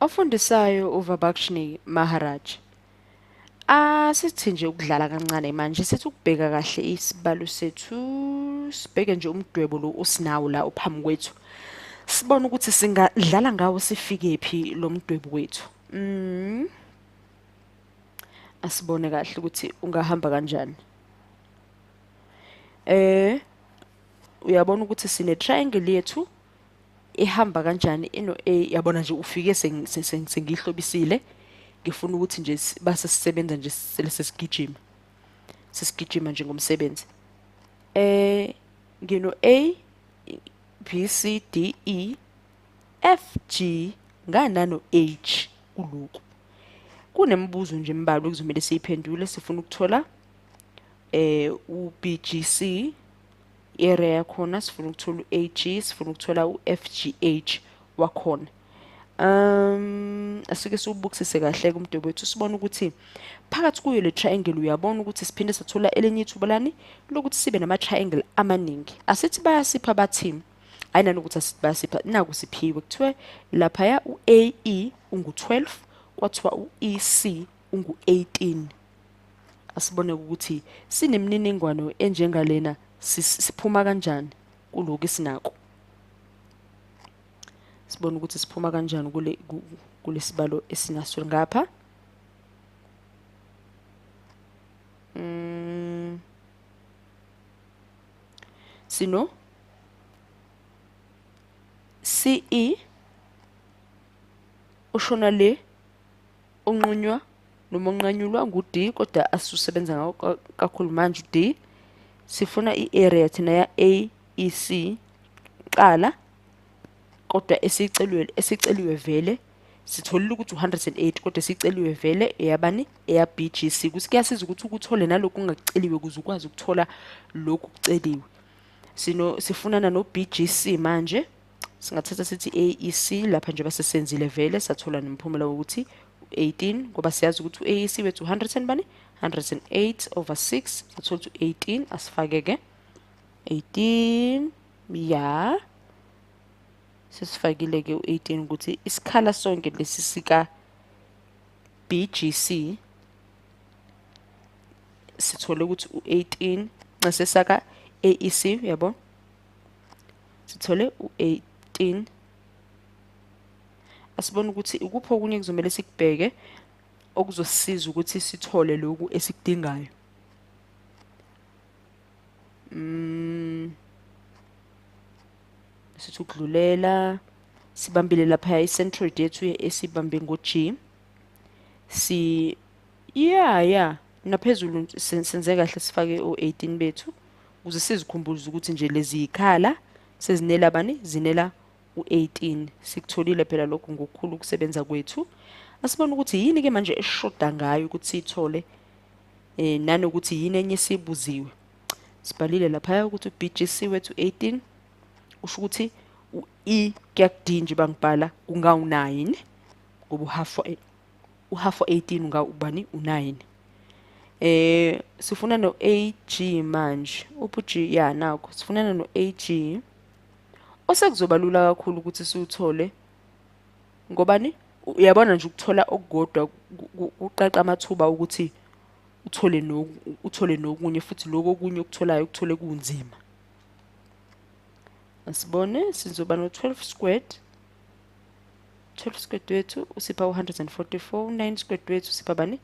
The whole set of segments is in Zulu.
Ofundisayo uVabakshnee Maharaj. Asithi nje ukudlala kancane manje, sithi ukubheka kahle isibalo sethu, sibheke nje umdwebo lo osinawo la ophambi kwethu. Sibone ukuthi singadlala ngawo sifikephi lo mdwebo wethu. Asibone kahle ukuthi ungahamba kanjani. Uyabona ukuthi sine triangle yethu ihamba kanjani ino A, yabona nje ufike sengiyihlobisile, ngifuna ukuthi nje base sisebenza nje sele sesigijima. Sesigijima nje ngomsebenzi. Ngino A B C D E F G nganano H kulokhu. Kunemibuzo nje embalwa ekuzomele siyiphendule, sifuna ukuthola u B G C area yakhona, sifuna ukuthola u A G, sifuna ukuthola u F G H wakhona. Asike siwubukisise kahle kumdwebo wethu, sibone ukuthi phakathi kuyo le triangle uyabona ukuthi siphinde sathola elinye ithuba lani lokuthi sibe nama triangle amaningi. Asithi bayasipha bathi, hayi nanokuthi asithi bayasipha, naku siphiwe kuthiwe laphaya u A E ungu 12, kwathiwa u E C ungu 18. Asibone ukuthi sinemininingwano enjengalena siphuma kanjani kulokhu esinako. Sibone ukuthi siphuma kanjani kulesibalo esinaso ngapha. Sino CE ushona le unqunywa noma unqanyulwa ngu-D, kodwa asusebenza ngawo kakhulu manje u-D. Sifuna i-area thina ya A E C qala, kodwa esiceliwe vele sitholile ukuthi u-108, kodwa esiceliwe vele eyabani, eya B G C. Kuthi kuyasiza ukuthi ukuthole nalokhu ungakuceliwe ukuze ukwazi ukuthola lokhu kuceliwe. Sifunana no B G C manje, singathatha sithi A E C lapha njengoba sesenzile vele sathola nomphumela wokuthi 18, ngoba siyazi ukuthi u-A E C wethu 100 and bani? 108 over 6, sathola ukuthi 18. Asifake ke 18, ya sesifakile ke u-18 ukuthi isikhala sonke lesi sika B G C sithole ukuthi u-18 ncese saka A E C, yabo sithole u-18. Asibone ukuthi ikuphi okunye kuzomele sikubheke okuzosisiza ukuthi sithole lokhu esikudingayo. Sithi ukudlulela, sibambile lapha i-centroid yethu esibambe ngo-G. Si yeah yeah naphezulu senze kahle sifake o-18 bethu ukuze sizikhumbuze ukuthi nje lezi yikhala sezinela bani, zinela u-18. Sikutholile phela lokhu ngokukhulu ukusebenza kwethu. Asibone ukuthi yini ke manje eshoda ngayo ukuthi siyithole, nanokuthi yini enye esibuziwe. Sibhalile lapha ukuthi u-B G C wethu 18, kusho ukuthi u-E kuya ku-D nje bangibhala kungawu-9, ngoba u-half 18 ungawubani u-9. Sifuna no-A G manje, uphi u-G? Ya nakho sifunana no-A G, osekuzoba lula kakhulu ukuthi siwuthole ngobani? Uyabona nje ukuthola okukodwa kuqaqa amathuba ukuthi uthole nokunye, futhi lokho okunye okutholayo ukuthole kunzima. Asibone, sizoba no-12 squared. 12 squared wethu usipha u-144, 9 squared wethu usipha bani?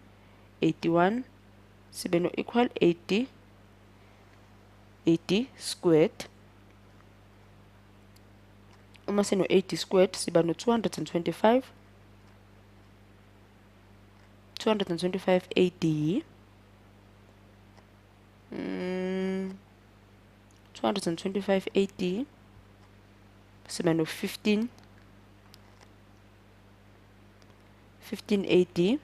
81. Sibe no equal 80, 80 squared. Uma sino 80 squared siba no 225, 225 AD. 225 AD siba no 15 AD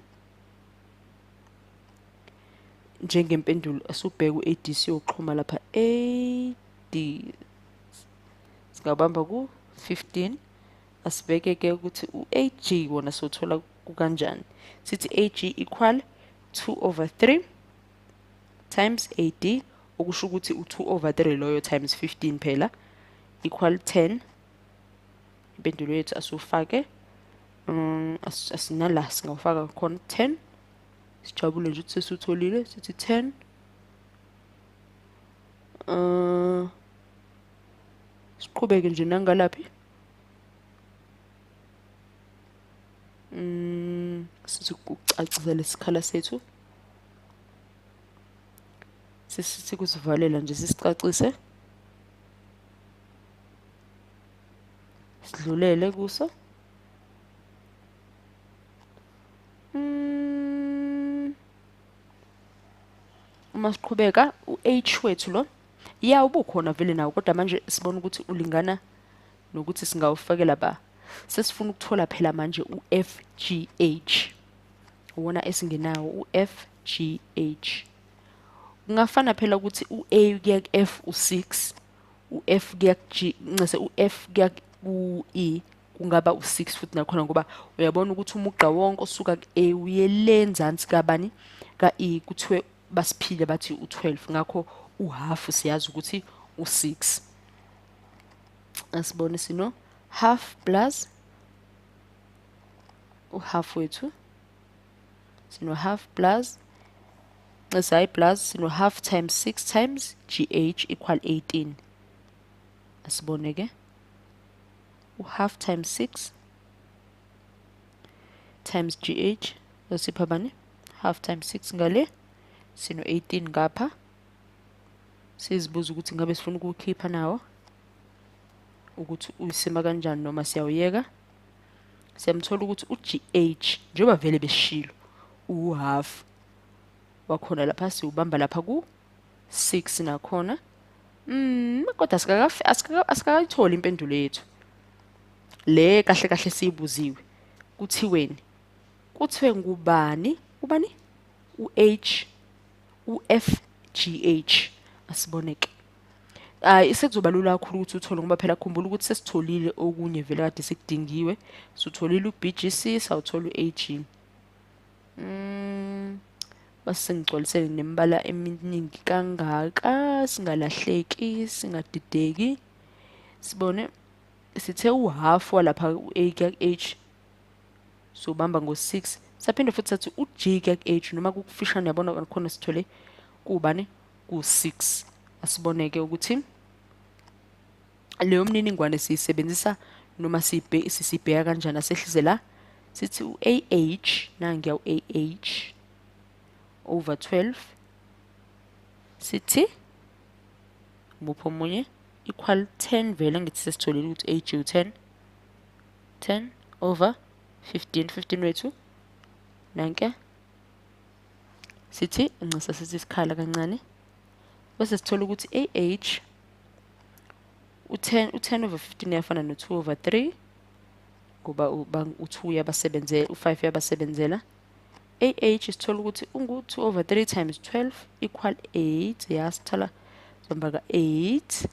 njengempendulo. Asubheke u-A D siyoxhuma lapha AD, singabamba ku 15. Asibheke ke ukuthi u-A G wona sothola kukanjani. Sithi A G equal 2 over 3 times AD, okusho ukuthi u-2 over 3 loyo times 15 phela equal 10. Impendulo yethu asufake Asinala singawufaka khona 10. Sijabule nje ukuthi sesutholile, sithi 10. Siqhubeke nje nangalaphi. Sithi ukucacisa lesikhala sethu. Sisithi kusivalela nje sisicacise. Sidlulele kuso. Uma siqhubeka u-H wethu lo, ya ubukhona vele nawo, kodwa manje sibona ukuthi ulingana nokuthi singawufakela ba. Sesifuna ukuthola phela manje u-FGH. Uwona esingenawo u-FGH. Kungafana phela ukuthi u-A kuya ku-F u-6, u-F kuya ku-G, ncese u-F kuya ku-E kungaba u-6 futhi nakhona, ngoba uyabona ukuthi umugqa wonke osuka ku-A uye le nzansi kabani ka-E, kuthiwe basiphile bathi u-12, ngakho uhalf siyazi ukuthi u-6. Asibone sino half plus uhalf wethu, sino half plus ncese plus sino half times 6 times GH equal 18. Asibone ke uhalf times 6 times GH osipha bani? Half times 6 ngale sino 18 ngapha. Sizibuza ukuthi ngabe sifuna ukukhipha nawo ukuthi uyisima kanjani noma siyawuyeka. Siyamthola ukuthi u-GH njengoba vele beshilo uhalf wakhona lapha, siwubamba lapha ku 6 nakhona. Kodwa asikakayitholi impendulo yethu le kahle kahle siyibuziwe. Kuthiweni? Kuthiwe ngubani? Ubani? U-H, u-FGH. Asibone ke. Hayi, sekuzoba lula kakhulu ukuthi uthole, ngoba phela khumbula ukuthi sesitholile okunye vele kade sikudingiwe. Sutholile u-BGC, sawuthola u-AG. Base sengigcwalisele nemibala eminingi kangaka, singalahleki, singadideki. Sibone sithe uhalf walapha u-A kuya ku-H sobamba ngo-6. Saphinde futhi sathi u-G kuya ku-H, noma kukufishane yabona khona sithole kubani? Ku-6. Asiboneke ukuthi leyo mniningwane siyisebenzisa noma sisibheka kanjani. Asehlise la sithi u-AH, nangiya u-AH over 12, sithi muphi omunye equal 10, vele ngithi sesitholile ukuthi AG u-10, 10 over 15, 15 wethu nanke sithi ncisa sithi isikhala kancane, bese sithola ukuthi AH u-10, u-10 over 15 uyafana no-2 over 3, ngoba u-2 uyabasebenzela, u-5 uyabasebenzela. AH sithola ukuthi ungu-2 over 3 times 12 equal 8, ya sithola zomba ka-8.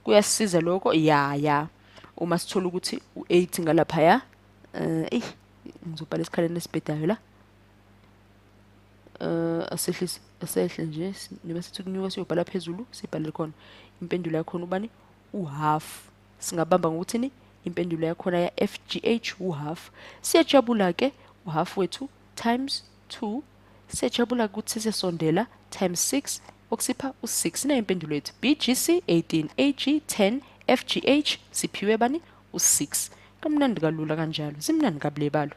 Kuyasiza lokho, ya uma sithola ukuthi u-8 ngalaphaya. Eyi ngizobhala esikhaleni esibhedayo la. Asehlise, asehle nje noma sithi kunyuka siyobhala phezulu, sibhale khona impendulo yakhona ubani? Uhalf. Singabamba ngokuthini impendulo yakhona ya FGH? Uhalf. Siyajabula ke uhalf wethu times 2, siyajabula ukuthi sesondela times 6 okusipha u-6. Nayo impendulo yethu BGC 18, AG 10, FGH siphiwe bani? U-6. Kamnandi kalula kanjalo, zimnandi kabulebalo.